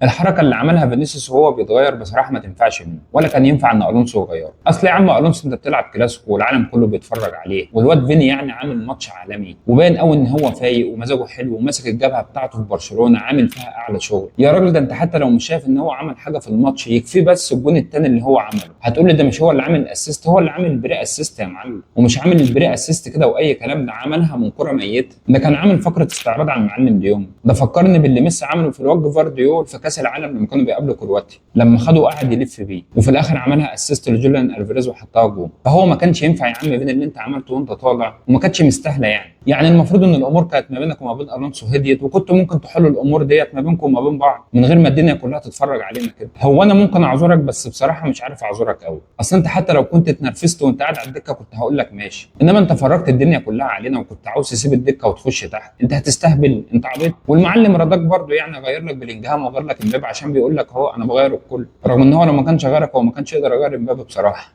الحركة اللي عملها فينيسيوس وهو بيتغير بصراحة ما تنفعش منه، ولا كان ينفع ان الونسو يغيره. اصل يا عم الونسو انت بتلعب كلاسيكو والعالم كله بيتفرج عليه، والواد فيني يعني عامل ماتش عالمي وباين قوي ان هو فايق ومزاجه حلو وماسك الجبهة بتاعته في برشلونة عامل فيها اعلى شغل. يا راجل ده انت حتى لو مش شايف ان هو عمل حاجة في الماتش يكفيه بس الجون الثاني اللي هو عمله. هتقول لي ده مش هو اللي عامل ال assist، هو اللي عامل ال pre assist يا معلم، ومش عامل ال pre assist كده واي كلام، ده عملها من كره ميته. ده كان عامل فقره استعراض على المعلم ديونج. ده فكرني باللي ميسي عمله في الواد فارديول في كاس العالم لما كانوا بيقابلوا كرواتيا، لما خده وقعد يلف بيه وفي الاخر عملها assist لجوليان الفاريز وحطها جون. فهو ما كانش ينفع يا عم بين اللي انت عملته وانت طالع، وما كانتش مستاهلة يعني المفروض ان الامور كانت ما بينك وما بين الونسو هديت، وكنت ممكن تحلوا الامور ديت ما بينكم وما بين بعض من غير ما الدنيا كلها تتفرج علينا كده. هو انا ممكن اعذرك، بس بصراحة مش عارف اعذرك قوي. اصل انت حتى لو كنت اتنرفزت وانت قاعد على الدكة كنت هقول لك ماشي، انما انت فرجت الدنيا كلها علينا وكنت عاوز تسيب الدكة وتخش تحت. انت هتستهبل، انت عبيط. والمعلم رضاك برضو يعني غير لك بلينجهام وغير لك امبابي عشان بيقول لك هو انا بغير الكل، رغم ان هو لو ما كانش غيرك هو ما كانش يقدر يغير امبابي بصراحة.